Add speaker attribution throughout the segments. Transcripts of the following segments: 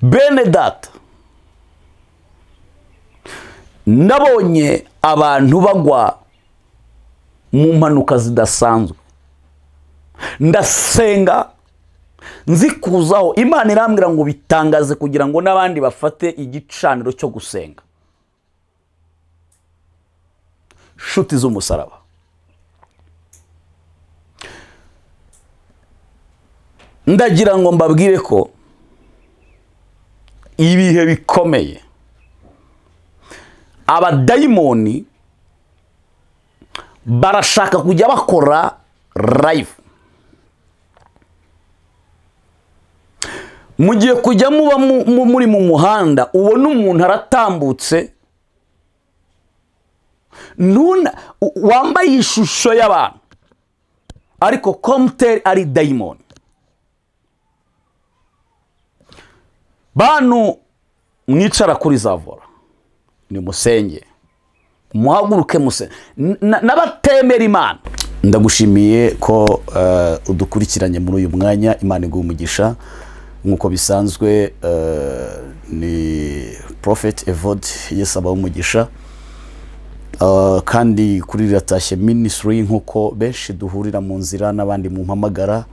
Speaker 1: Bene data, nabonye abantu bagwa mu mpanuka zidasanzwe. Ndasenga nzikuzaho, Imana irambwira ngo bitangaze kugira ngo n'abandi bafate igicaniro cyo gusenga. Shuti z'umusaraba, ndagira ngo mbabwire ko ibihe bikomeye, abadayimoni barashaka kujya bakora live. Mugiye kujya muba muri mu muhanda, ubona umuntu aratambutse wambaye ishusho y'abantu, ariko komuteri ari dayimoni. Bantu mwicara kuri za vora, ni musenge, muhaguruke musenge n'abatemera Imana. Ndagushimiye ko udukurikiranye muri uyu mwanya. Imana iguhe umugisha. Nk'uko bisanzwe ni Prophet Evode, Yesu abahe umugisha. Kandi kuri Riratashye Ministry, nk'uko benshi duhurira mu nzira n'abandi mu mpamagara,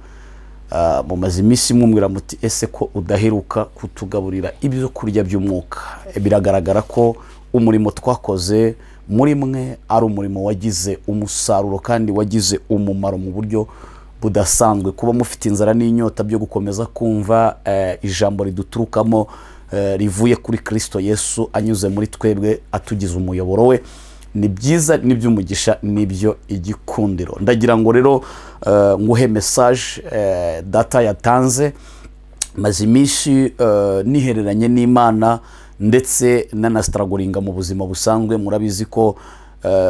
Speaker 1: mumaze iminsi mwumvira muti ese ko udaheruka kutugaburira ibyo kurya by'umwuka. Biragaragara ko umurimo twakoze muri mwe ari umurimo wagize umusaruro kandi wagize umumaro mu buryo budasanzwe. Kuba mufite inzara n'inyota byo gukomeza kumva ijambo riduturukamo rivuye kuri Kristo Yesu anyuze muri twebwe atugize umuyoboro we, ni byiza, ni by'umugisha, nibyo igikundiro. Ndagira ngo rero nguhe message data yatanze. Maze iminsi nihereranye n'Imana ndetse nanastragoringa mu buzima busanzwe. Murabizi ko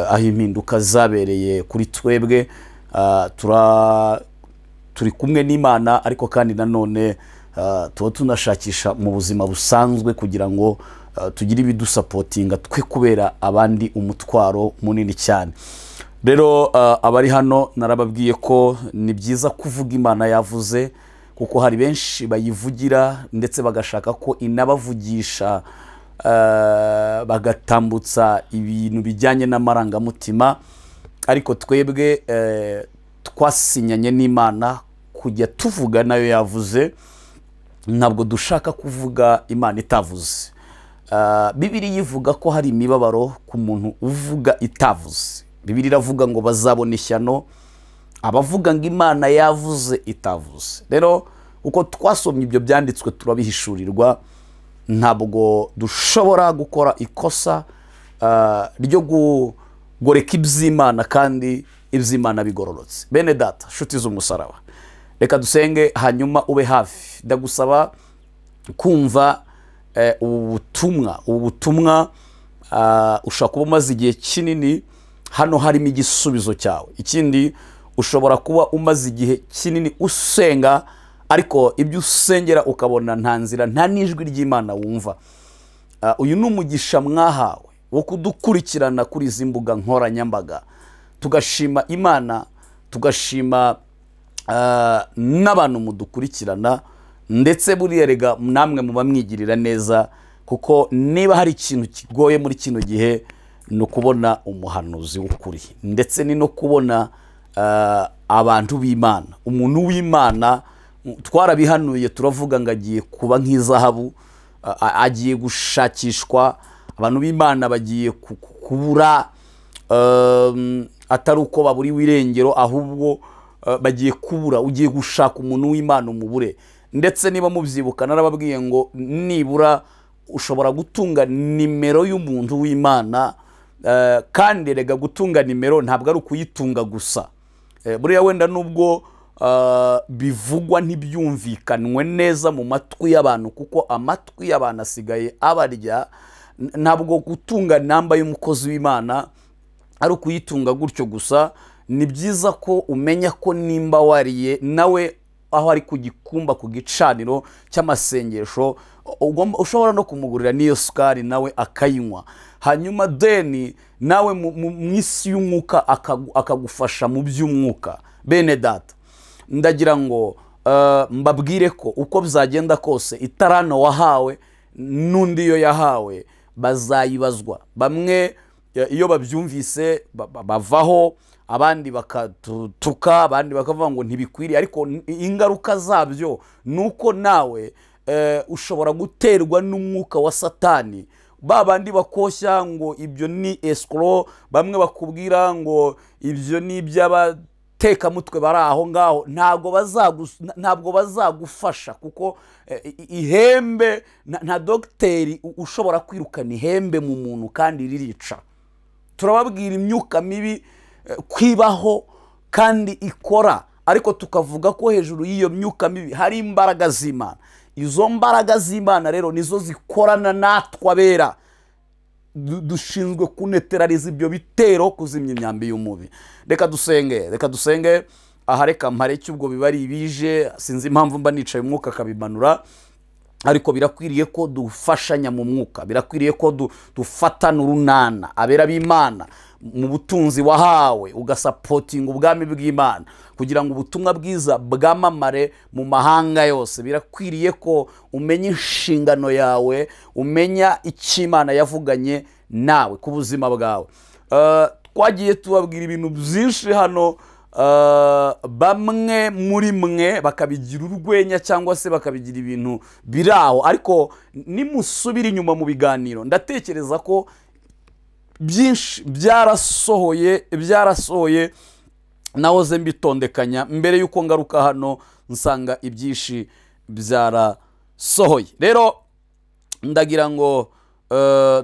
Speaker 1: aho impinduka zabereye kuri twebwe, turi kumwe n'Imana, ariko kandi nanone tuba tunashakisha mu buzima busanzwe kugira ngo tugire ibidusapotinga twe kubera abandi umutwaro munini cyane. Rero abari hano narababwiye ko ni byiza kuvuga Imana yavuze, kuko hari benshi bayivugira ndetse bagashaka ko inabavugisha, bagatambutsa ibintu bijyanye n'amarangamutima. Ariko twebwe twasinyanye n'Imana kujya tuvuga nayo yavuze, ntabwo dushaka kuvuga Imana itavuze. Bibiliya ivuga ko hari imibabaro ku muntu uvuga itavuze. Bibiliya iravuga ngo bazabona ishyano abavuga ngo Imana yavuze itavuze. Rero uko twasomye ibyo byanditswe turabihishurirwa, ntabwo dushobora gukora ikosa ryo kugoreka iby'Imana kandi iby'Imana bigororotse. Bene data, shuti z'umusaraba, reka dusenge hanyuma ube hafi. Ndagusaba kumva ubu butumwa ushobora kuba umaze igihe kinini hano harimo igisubizo cyawe. Ikindi, ushobora kuba umaze igihe kinini usenga, ariko ibyo usengera ukabona nta nzira, nta n'ijwi ry'Imana wumva. Uyu ni umugisha mwahawe wo kudukurikirana kuri izi mbuga nkoranyambaga. Tugashima Imana, tugashima n'abantu mudukurikirana, ndetse buriya rega namwe muba mwigirira neza, kuko niba hari ikintu kigoye muri kino gihe ni ukubona umuhanuzi w'ukuri, ndetse ni no kubona abantu b'Imana. Umuntu w'Imana twarabihanuye turavuga ngo agiye kuba nk'izahabu, agiye gushakishwa. Abantu b'Imana bagiye kubura, atari uko baburiwe irengero, ahubwo bagiye kubura. Ugiye gushaka umuntu w'Imana umubure. Ndetse niba mubyibuka narababwiye ngo nibura ushobora gutunga nimero y'umuntu w'Imana, kandi rega gutunga nimero ntabwo ari ukuyitunga gusa. Buriya wenda nubwo bivugwa ntibyumvikanwe neza mu matwi y'abantu, kuko amatwi y'abantu asigaye abarya, ntabwo gutunga namba y'umukozi w'Imana ari ukuyitunga gutyo gusa. Ni byiza ko umenya ko nimba wariye nawe aho ari ku gikumba, ku gicaniro cy'amasengesho, ushobora no kumugurira n'iyo sukari nawe akayinywa, hanyuma deni nawe mu isi y'umwuka akagufasha mu by'umwuka. Bene data, ndagira ngo Mbabwire ko uko bizagenda kose itarano wahawe n'undi yo yahawe bazayibazwa. Bamwe iyo babyumvise bavaho, abandi bakatutuka, abandi bakavuga ngo ntibikwiriye, ariko ingaruka zabyo nuko nawe ushobora guterwa n'umwuka wa Satani. Babandi bakoshya ngo ibyo ni escrow, bamwe bakubwira ngo ibyo ni iby'abatekamutwe bari aho ngaho, ntabwo bazagufasha kuko ihembe nta dogiteri ushobora kwirukana ihembe mu muntu kandi ririca. Turababwira imyuka mibi kwibaho kandi ikora, ariko tukavuga ko hejuru y'iyo myuka mibi hari imbaraga z'Imana. Izo mbaraga z'Imana rero nizo zikorana natwe abera, dushinzwe kuneterariza ibyo bitero, kuzimya imyambi y'umubi. Reka dusenge, reka dusenge. Aha reka mpareke ubwo bibari bije, sinzi impamvu mba nicaye umwuka akabimanura, ariko birakwiriye ko dufashanya mu mwuka, birakwiriye ko dufatana urunana abera b'Imana mu butunzi wahawe, ugasapotinga ubwami bw'Imana kugira ngo ubutumwa bwiza bwamamare mu mahanga yose. Birakwiriye ko umenya inshingano yawe, umenya icyo Imana yavuganye nawe ku buzima bwawe. Twagiye tubabwira ibintu byinshi hano, bamwe muri mwe bakabigira urwenya cyangwa se bakabigira ibintu biraho, ariko nimusubira inyuma mu biganiro ndatekereza ko byinshi byarasohoye, nahoze mbitondekanya mbere yuko ngaruka hano nsanga ibyinshi byarasohoye. Rero ndagira ngo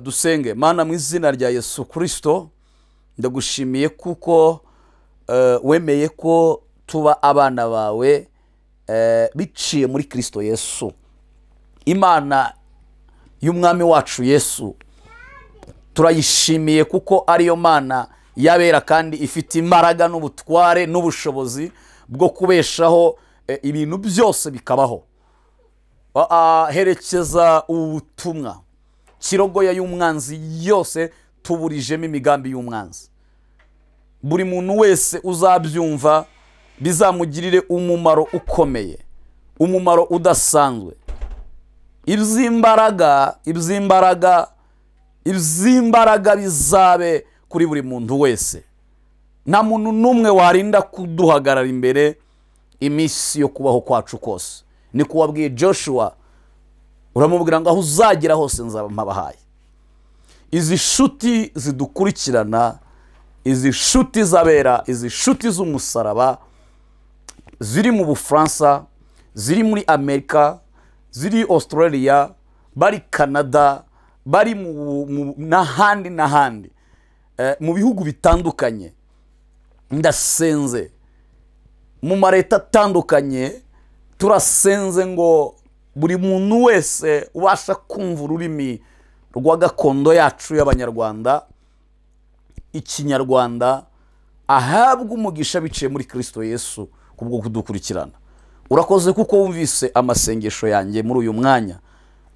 Speaker 1: dusenge. Mana, mu izina rya Yesu Kristo, ndagushimiye kuko wemeye ko tuba abana bawe biciye muri Kristo Yesu. Imana y'umwami wacu Yesu turayishimiye kuko ariyo Mana yabera kandi ifite imbaraga n'ubutware n'ubushobozi bwo kubeshaho ibintu byose bikabaho. Herekeza ubutumwa kirogoya y'umwanzi yose, tuburijemo imigambi y'umwanzi. Buri muntu wese uzabyumva bizamugirire umumaro ukomeye, umumaro udasanzwe. Iby'imbaraga bizabe kuri buri muntu wese. Nta muntu n'umwe warinda kuduhagarara imbere iminsi yo kubaho kwacu kose. Niko wabwiye Joshua, uramubwira ngo aho uzagera hose nzaba mpabahaye. Izi shuti zidukurikirana, izi shuti z'abera, izi shuti z'umusaraba ziri mu Bufaransa, ziri muri Amerika, ziri Australia, bari Canada, bari n'ahandi n'ahandi, mu bihugu bitandukanye, ndasenze mu mareta atandukanye, turasenze ngo buri muntu wese ubasha kumva ururimi rwa gakondo yacu y'Abanyarwanda, Ikinyarwanda, ahabwa umugisha biciye muri Kristo Yesu kubwo kudukurikirana. Urakoze kuko wumvise amasengesho yanjye muri uyu mwanya,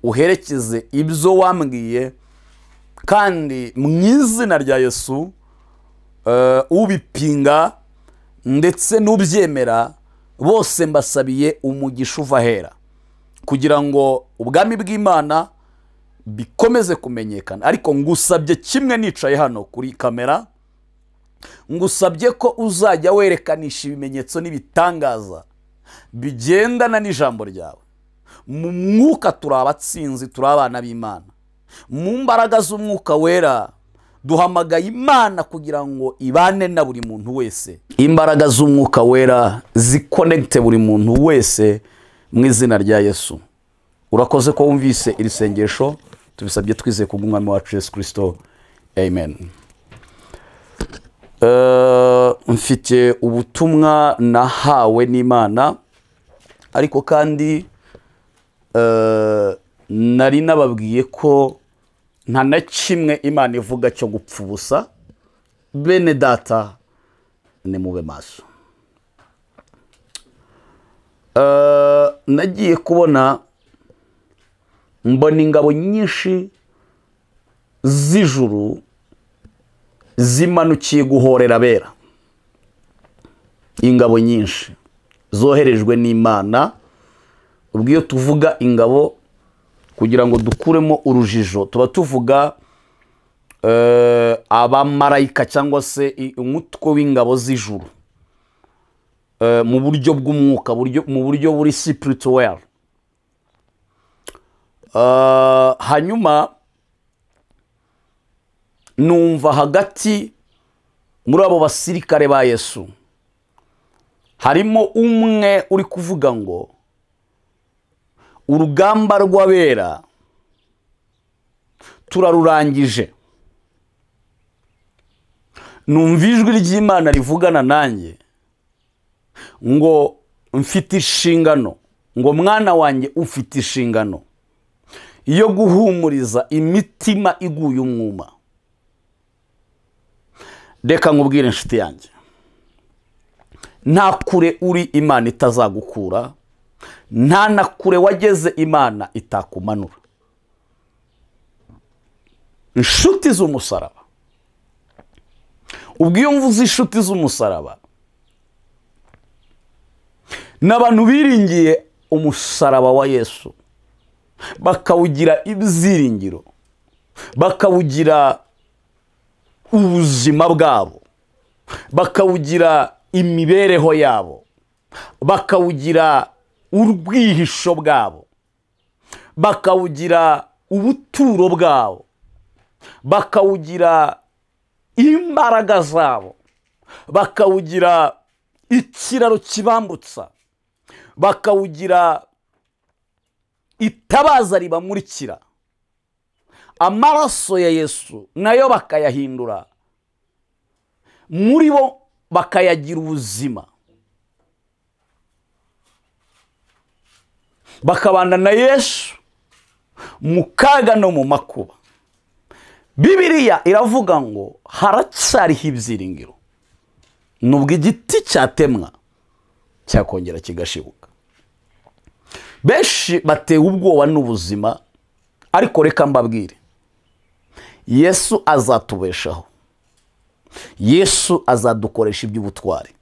Speaker 1: uherekeze ibyo wambwiye, kandi mu izina rya Yesu ubipinga ndetse n'ubyemera bose mbasabiye umugisha uva ahera, kugira ngo ubwami bw'Imana bikomeze kumenyekana. Ariko ngusabye kimwe nicaye hano kuri kamera, ngusabye ko uzajya werekanisha ibimenyetso n'ibitangaza bigendana n'ijambo ryawe. Mu mwuka turi abatsinzi, turi abana b'Imana. Mu mbaraga z'umwuka wera duhamagaye Imana kugira ngo ibane na buri muntu wese. Imbaraga z'umwuka wera zikonekte buri muntu wese mu izina rya Yesu. Urakoze ko wumvise iri sengesho, tubisabye twizeye ku bw'umwami wacu Yesu Kristo, amen. Mfite ubutumwa nahawe n'Imana, ariko kandi nari nababwiye ko nta na kimwe Imana ivuga cyo gupfa ubusa. Bene data, nimube maso. Nagiye kubona mbona ingabo nyinshi z'ijuru zimanukiye guhorera abera. Ingabo nyinshi zoherejwe n'Imana. Ubwo iyo tuvuga ingabo kugira ngo dukuremo urujijo, tuba tuvuga abamarayika cyangwa se umutwe w'ingabo z'ijuru mu buryo bw'umwuka, mu buryo buri spirituel. Hanyuma numva hagati muri abo basirikare ba Yesu harimo umwe uri kuvuga ngo urugamba rw'abera turarurangije. Numva ijwi ry'Imana rivugana nanjye ngo mfite inshingano, ngo mwana wanjye ufite inshingano yo guhumuriza imitima iguye umwuma. Reka nkubwire inshuti yanjye, nta kure uri Imana itazagukura, nta na kure wageze Imana itakumanura. Inshuti z'umusaraba, ubwo iyo mvuze inshuti z'umusaraba n'abantu biringiye umusaraba wa Yesu, bakawugira ibyiringiro, bakawugira ubuzima bwabo, bakawugira imibereho yabo, bakawugira urwihisho bwabo, bakawugira ubuturo bwabo, bakawugira imbaraga zabo, bakawugira ikiraro kibambutsa, bakawugira itabaza ribamurikira. Amaraso ya Yesu nayo bakayahindura muri bo, bakayagira ubuzima, bakabana na Yesu mu kaga no mu makuba. Bibiliya iravuga ngo haracyariho ibyiringiro, nubwo igiti cyatemwa cyakongera kigashibuka. Benshi batewe ubwoba n'ubuzima, ariko reka mbabwire, Yesu azatubeshaho, Yesu azadukoresha iby'ubutwari,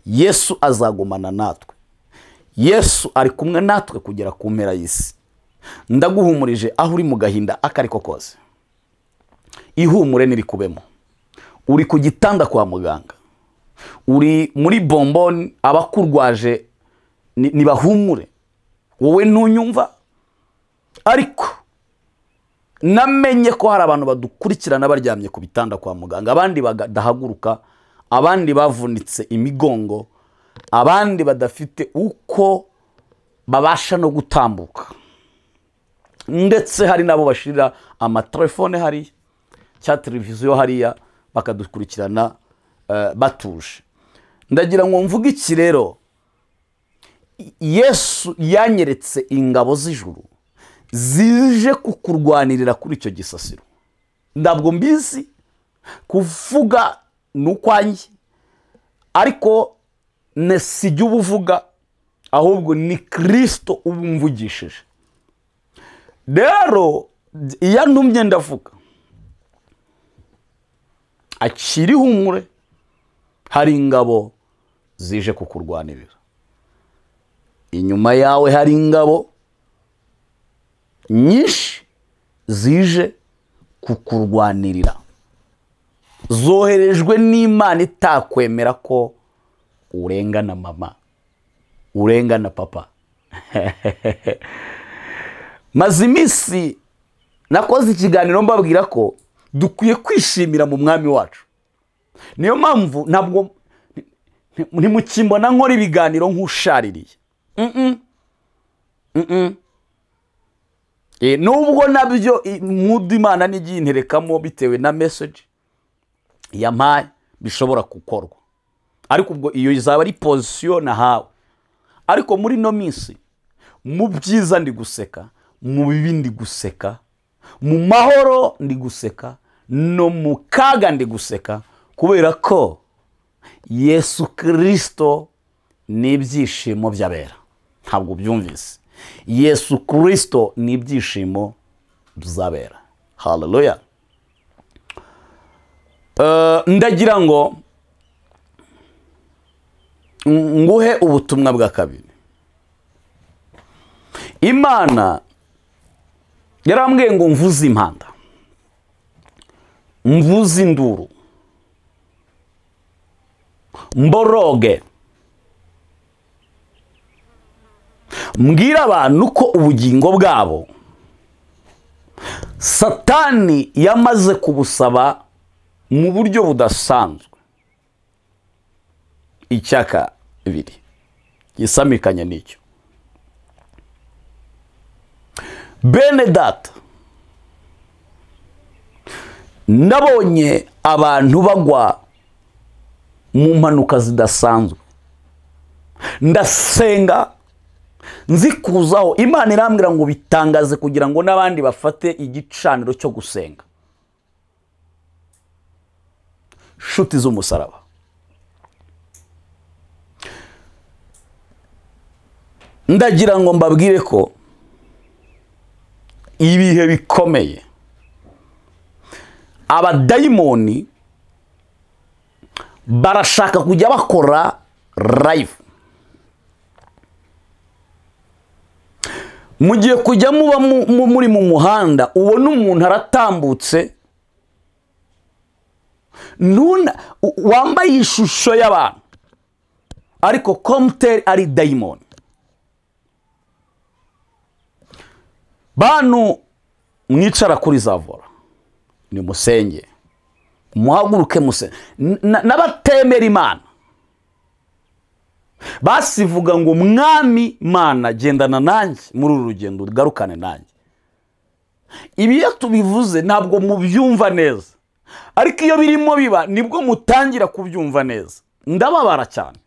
Speaker 1: Yesu azagumana natwe, Yesu ari kumwe natwe kugera ku mpera y'isi. Ndaguhumurije aho uri mu gahinda akariko kose, ihumure nirikubemo. Uri ku gitanda kwa muganga, uri muri bomboni, abakurwaje nibahumure, wowe ntunyumva. Ariko namenye ko hari abantu badukurikirana baryamye ku bitanda kwa muganga, abandi badahaguruka, abandi bavunitse imigongo, abandi badafite uko babasha no gutambuka, ndetse hari nabo bashirira amatelefone hariya cya televiziyo hariya bakadukurikirana batuje. Ndagira ngo mvuge iki rero, Yesu yanyeretse ingabo z'ijuru zije kukurwanirira kuri icyo gisasiro. Ntabwo mbizi kuvuga n'ukwanjye, ariko nesijya ubuvuga, ahubwo ni Kristo ubumvugishije. Rero iyo ntumye ndavuga, akiri humure, hari ingabo zije kukurwanirira. Inyuma yawe hari ingabo nyinshi zije kukurwanirira, zoherejwe n'Imana itakwemera ko urengana mama, urengana papa. Maze iminsi nakoze ikiganiro mbabwira ko dukwiye kwishimira mu mwami wacu. Niyo mpamvu ntabwo ntimukimbona nkora ibiganiro nk'ushaririye. Nubwo nabyo mudu Imana n'igiye interekamo bitewe na message yampaye bishobora gukorwa, ariko ubwo iyo izaba ari position nahawe. Ariko muri no minsi mu byiza ndi guseka, mu bibi ndi guseka, mu mahoro ndi guseka, no mu kaga ndi guseka, kubera ko Yesu Kristo ni ibyishimo by'abera. Ntabwo byumvise, Yesu Kristo ni ibyishimo by'abera. Haleluya. Ndagira ngo Nguhe ubutumwa bwa kabiri. Imana yarambwiye ngo mvuze impanda, mvuze induru, mboroge, mbwira abantu ko ubugingo bwabo Satani yamaze kubusaba mu buryo budasanzwe. Icya kabiri gisamikanye n'icyo, bene data, nabonye abantu bagwa mu mpanuka zidasanzwe. Ndasenga nzikuzaho, Imana irambwira ngo bitangaze kugira ngo n'abandi bafate igicaniro cyo gusenga. Shuti z'umusaraba, ndagira ngo mbabwire ko ibihe bikomeye abadayimoni barashaka kujya bakora live. Mugiye kujya muba muri mu muhanda, ubona umuntu aratambutse wambaye ishusho y'abantu, ariko komuteri ari dayimoni. Bantu mwicara kuri za vora, ni musenge, muhaguruke musenge. N'abatemera Imana basivuga ngo mwami Mana gendana nanjye muri uru rugendo, ugarukane nanjye. Ibi iyo tubivuze ntabwo mubyumva neza, ariko iyo birimo biba nibwo mutangira kubyumva neza. Ndababara cyane.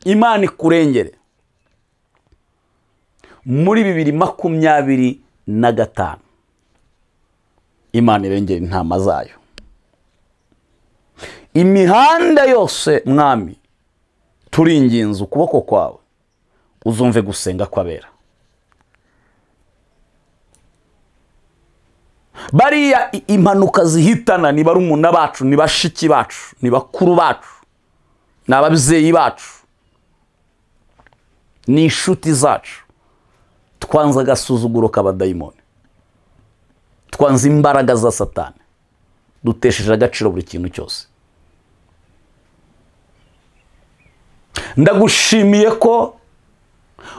Speaker 1: Imana ikurengere muri 2025. Imana irengere intama zayo. Imihanda yose mwami turinginze ukuboko kwawe, uzumve gusenga kwabera. Bariya impanuka zihitana ni barumuna bacu, ni bashiki bacu, ni bakuru bacu, ni ababyeyi bacu, ni inshuti zacu. Twanze agasuzuguro k'abadayimoni, twanze imbaraga za Satani, dutesheje agaciro buri kintu cyose. Ndagushimiye ko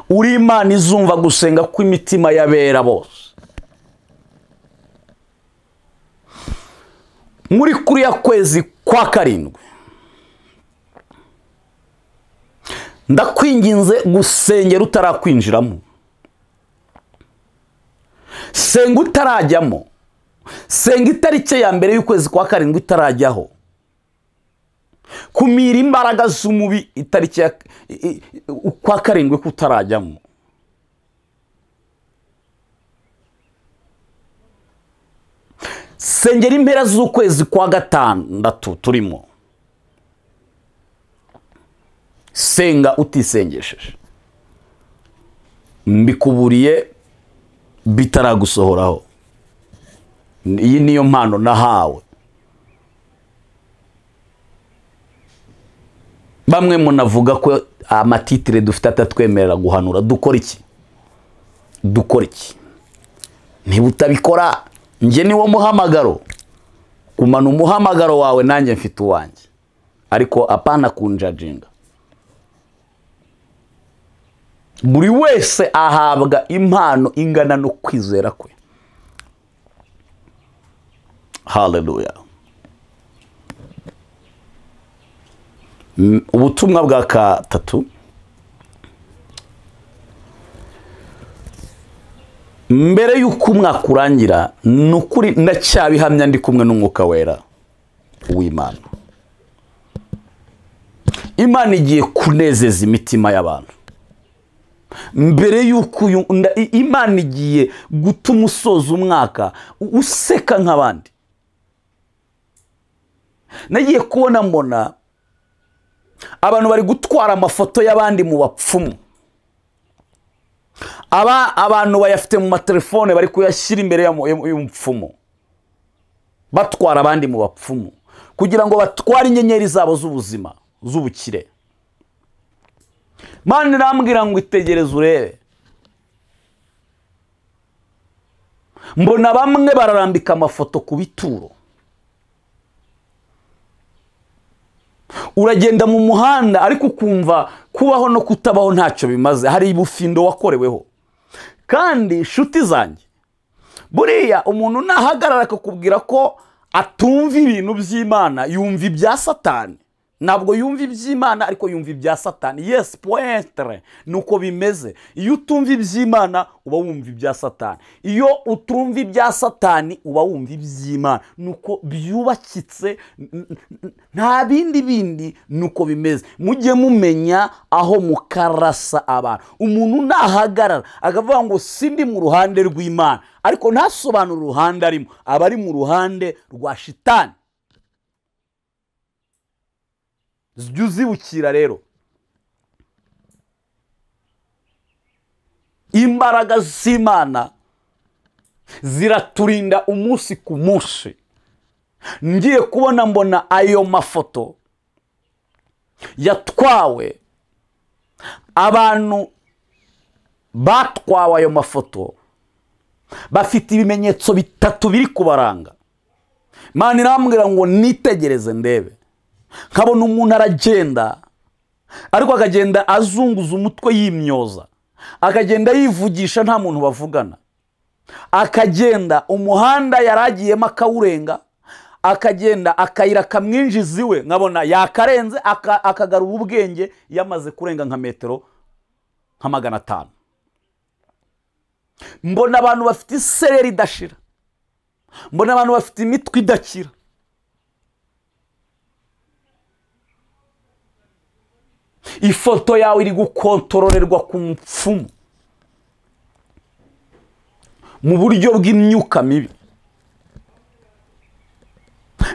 Speaker 1: uri Imana izumva gusenga kw'imitima y'abera bose. Muri kuriya kwezi kwa karindwi, ndakwinginze gusengera utarakwinjiramo, senga utarajyamo, senga itariki ya mbere y'ukwezi kwa karindwi itarajyaho. Kumira imbaraga z'umubi itariki kwa karindwi kutarajyamo. Sengera impera z'ukwezi kwa gatandatu turimo, senga utisengesheje. Mbikuburiye bitaragusohoraho. Iyi niyo mpano nahawe. Bamwe munavuga ko amatitire dufite atatwemerera guhanura. Dukora iki? Dukora iki? Niba utabikora, njye niwo muhamagaro. Kumana umuhamagaro wawe, nanjye mfite uwanjye, ariko apana kunjajinga. Buri wese ahabwa impano ingana no kwizera kwe. Haleluya. Ubutumwa bwa katatu, mbere y'uko umwaka urangira, ni ukuri ndacyabihamya ndi kumwe n'Umwuka Wera w'Imana. Imana igiye kunezeza imitima y'abantu. Mbere y'uko Imana igiye gutuma usoza umwaka useka nk'abandi. Nagiye kubona mbona abantu bari gutwara amafoto y'abandi mu bapfumu. Abantu bayafite mu matelefone bari kuyashyira imbere y'umupfumu, batwara abandi mu bapfumu. kugira ngo batware inyenyeri zabo z'ubuzima z'ubukire. Imana irambwira ngo itegereze urebe. Mbona bamwe bararambika amafoto ku bituro. Uragenda mu muhanda ariko ukumva kubaho no kutabaho ntacyo bimaze, hari ibufindo wakoreweho. Kandi inshuti zanjye, buriya umuntu nahagarara akakubwira ko atumva ibintu by'Imana, yumva ibya Satani. Ntabwo yumva iby'Imana ariko yumva ibya Satani. Yes, pointre nuko bimeze. Iyo utumva iby'Imana uba wumva ibya Satani. Iyo utumva ibya Satani uba wumva iby'Imana. Nuko byubakitse, nta bindi bindi nuko bimeze. Mujye mumenya aho mukarasa abantu. Umuntu nahagarara akavuga ngo sindi mu ruhande rw'Imana, ariko ntasobanura uruhande arimo, aba ari mu ruhande rwa Shitani. Jya uzibukira rero imbaraga z'Imana ziraturinda umunsi ku munsi. Ngiye kubona mbona ayo mafoto yatwawe, abantu batwawe ayo mafoto bafite ibimenyetso bitatu biri kubaranga. Imana irambwira ngo nitegereze ndebe. Nkabona umuntu aragenda ariko akagenda azunguza umutwe yimyoza, akagenda yivugisha nta muntu bavugana, akagenda umuhanda yaragiyemo akawurenga, akagenda akayira kamwinjiza iwe, nkabona yakarenze akagarura ubwenge yamaze kurenga nka metero nka 500. Mbona abantu bafite isereri idashira, mbona abantu bafite imitwe idakira. Ifoto yawe iri gukontororerwa ku mupfumu mu buryo bw'imyuka mibi.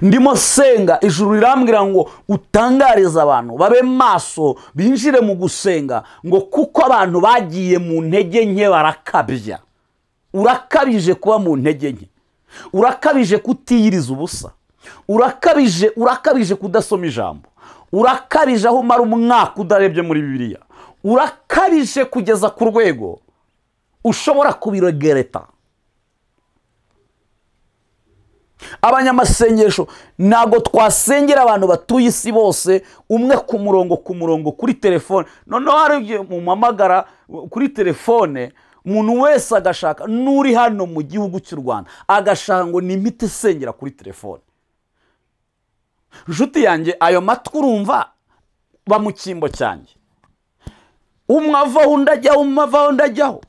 Speaker 1: Ndimo senga, ijuru rirambwira ngo utangarize abantu babe maso, binjire mu gusenga, ngo kuko abantu bagiye mu ntege nke barakabya. Urakabije kuba mu ntege nke, urakabije kutiyiriza ubusa, urakabije kudasoma ijambo, urakabije aho umara umwaka udarebye muri Bibiliya, urakabije kugeza ku rwego ushobora kubiregereta. Abanyamasengesho ntabwo twasengera abantu batuye isi bose umwe ku murongo kuri telefone. Noneho hari igihe mumamagara kuri telefone, umuntu wese agashaka, n'uri hano mu gihugu cy'u Rwanda agashaka ngo ni imiti isengera kuri telefone. Nshuti yanjye, ayo matwi urumva ba mu cyimbo cyanjye, umwe avaho undi ajyaho, umwe avaho undi ajyaho.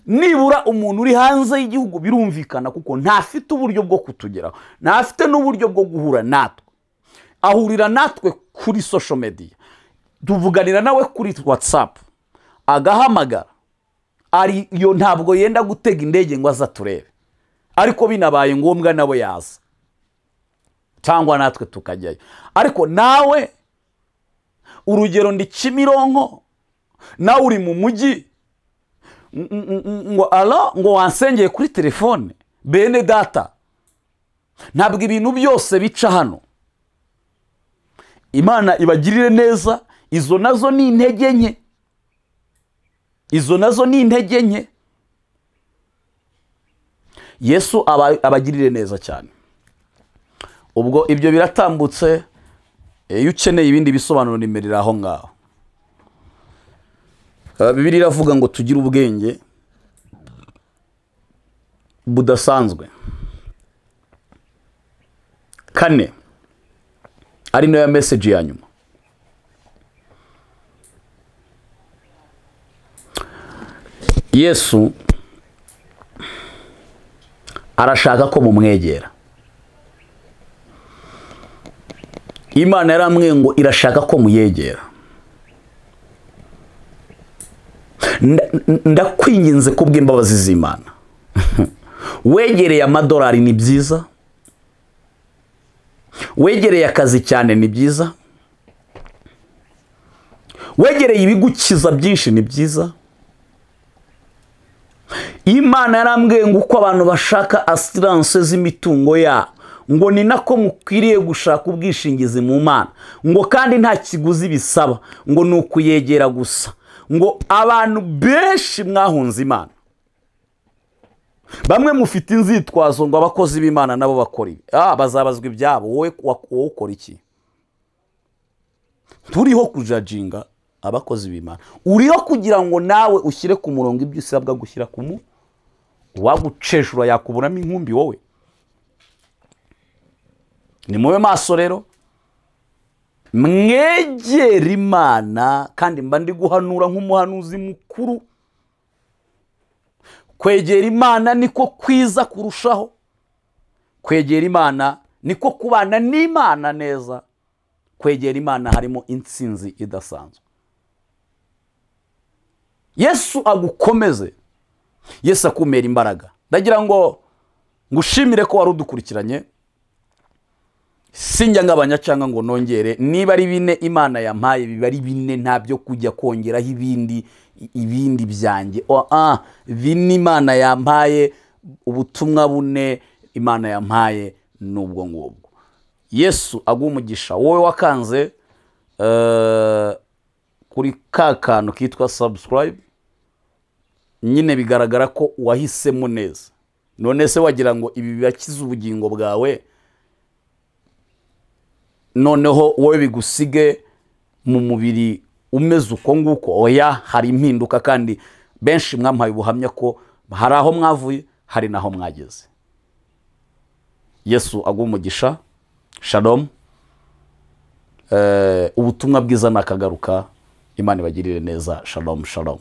Speaker 1: Nibura umuntu uri hanze y'igihugu birumvikana kuko ntafite uburyo bwo kutugeraho, ntafite n'uburyo bwo guhura natwe. Ahurira natwe kuri social media, tuvuganira nawe kuri WhatsApp, agahamagara. Ariyo ntabwo yenda gutega indege ngo aza turebe, ariko binabaye ngombwa nawe yaza cyangwa natwe tukajyayo. Ariko nawe urugero ndi Kimironko, nawe uri mu mujyi, ngo alo ngo wansengeye kuri telefone. Bene data, ntabwo ibintu byose bica hano. Imana ibagirire neza. Izo nazo ni intege nke, izo nazo ni intege nke. Yesu abagirire neza cyane. Ubwo ibyo biratambutse. Iyo ukeneye ibindi bisobanuro nimerera aho ngaho. Bibiliya iravuga ngo tugire ubwenge budasanzwe. 4 ari nayo ya message ya nyuma. Yesu arashaka ko mumwegera. Imana yaramwe ngo irashaka ko muyegera. Ndakwinginze kubw'imbabazi z'Imana. Wegereye amadolari ni byiza, wegereye akazi cyane ni byiza, wegereye ibigukiza byinshi ni byiza. Imana yarambwiye ngo uko abantu bashaka assurance z'imitungo ya, Ngo ni nako mukwiriye gushaka ubwishingizi mu Mana, ngo kandi nta kiguzi bisaba, ngo ni ukuyegera gusa. Ngo abantu benshi mwahunze Imana, bamwe mufite inzitwazo ngo abakozi b'Imana nabo bakora ibi, bazabazwa ibyabo. Wowe ukora iki? Turiho kujajinga abakozi b'Imana, uriho kugira ngo nawe ushyire ku murongo ibyo usabwa gushyira ku mu waguceshura yakuburamo inkumbi. Wowe ni mube maso rero, mwegera Imana. Kandi mba ndi guhanura nk'umuhanuzi mukuru, kwegera Imana niko kwiza kurushaho, kwegera Imana niko kubana n'Imana neza, kwegera Imana harimo intsinzi idasanzwe. Yesu agukomeze, Yesu akumera imbaraga. Ndagira ngo ngushimire ko wari udukurikiranye. Sinjya ngabanya cyangwa ngo nongere, niba ari bine Imana yampaye biba ari bine, nta byo kujya kongeraho ibindi byanjye. Bine Imana yampaye, ubutumwa bune Imana yampaye n'ubwo ngubwo. Yesu aguhe umugisha. Wowe wakanze kuri ka kantu kitwa subscribe, nyine bigaragara ko wahisemo neza. None se wagira ngo ibi bibakiza ubugingo bwawe, noneho wowe bigusige mu mubiri umeze uko nguko? Oya, hari impinduka, kandi benshi mwampaye ubuhamya ko hari aho mwavuye, hari naho mwageze. Yesu aguhe umugisha. Shalom. Ubutumwa bwiza nakagaruka. Imana ibagirire neza. Shalom, shalom.